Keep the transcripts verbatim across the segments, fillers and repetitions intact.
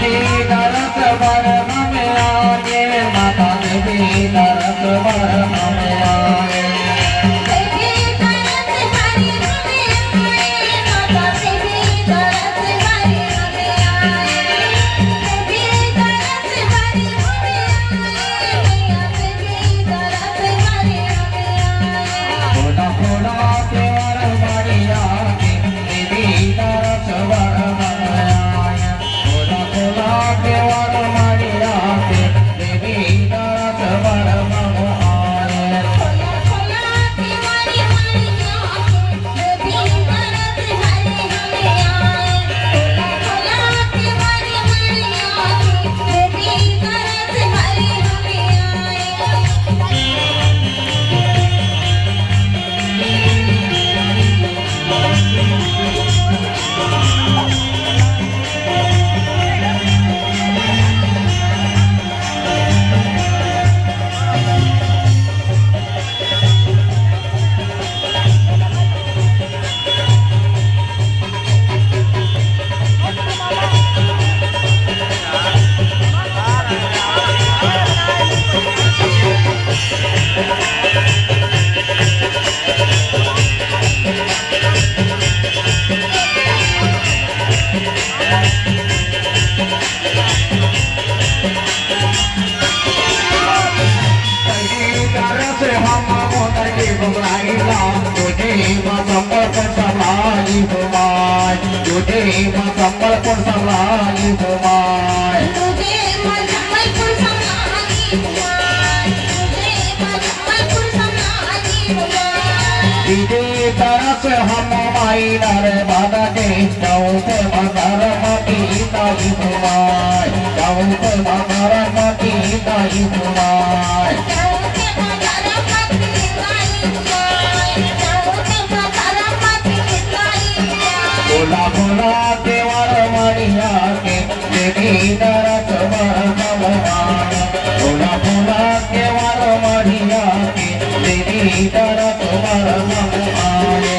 दरस बर हम आए, माता देवी दरस बर हम आए। देवी दरस बर हम आए, माता देवी दरस बर हम आए। देवी दरस बर हम आए, मैया देवी दरस बर हम आए। खोला खोला केवाड़ माड़िया के, देवी दरस बर हम आए। खोला खोला केवाड़ माड़िया के, देवी दरस बर हम आए। खोला खोला केवाड़ माड़िया के, देवी दरस बर हम आए। खोला खोला केवाड़ माड़िया के, देवी दरस बर हम आए। दीदी तरस हम माई नर्मदा के, चौथे मकर मती ताई बुमाय, चौथे मकर मती ताई बुमाय। बोला बोला केवाड़ माड़िया के, देवी दरस बर हम आए। बोला बोला केवाड़ माड़िया के, देवी दरस बर हम आए।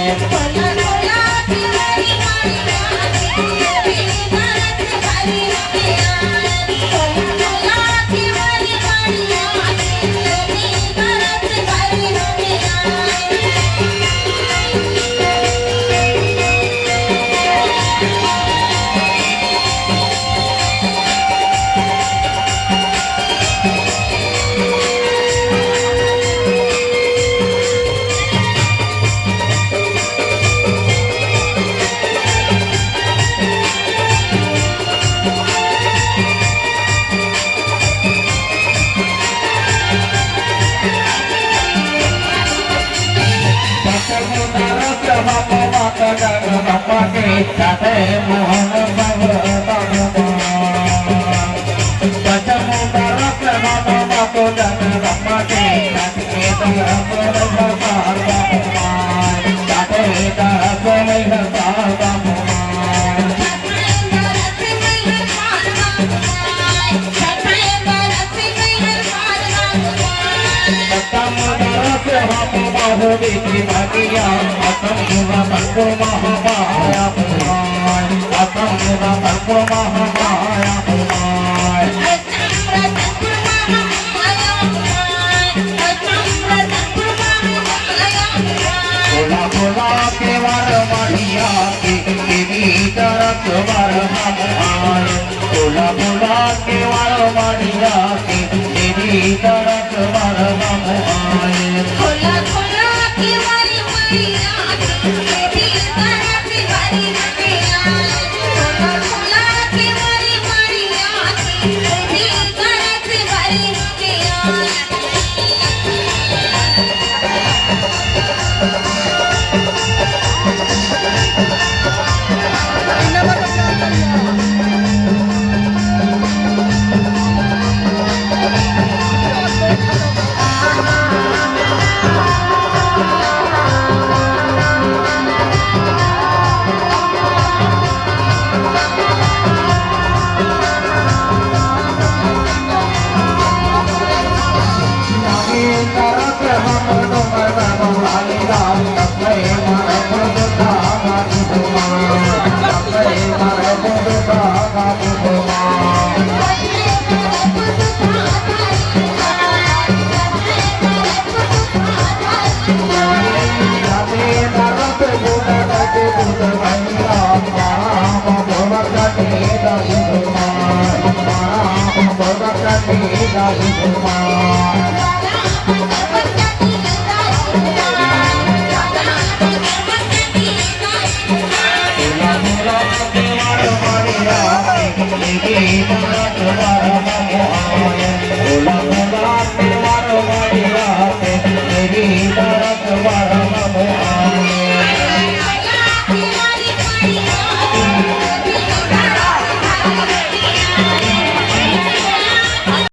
बोला बोला केवाड़ माड़िया के, देवी दरस बर हम आए। बोला बोला केवाड़ माड़िया के, देवी दरस बर हम आए। खोला खोला केवाड़ माड़िया के, देवी दरस बर हम आए। खोला खोला केवाड़ माड़िया के, देवी दरस बर हम आए।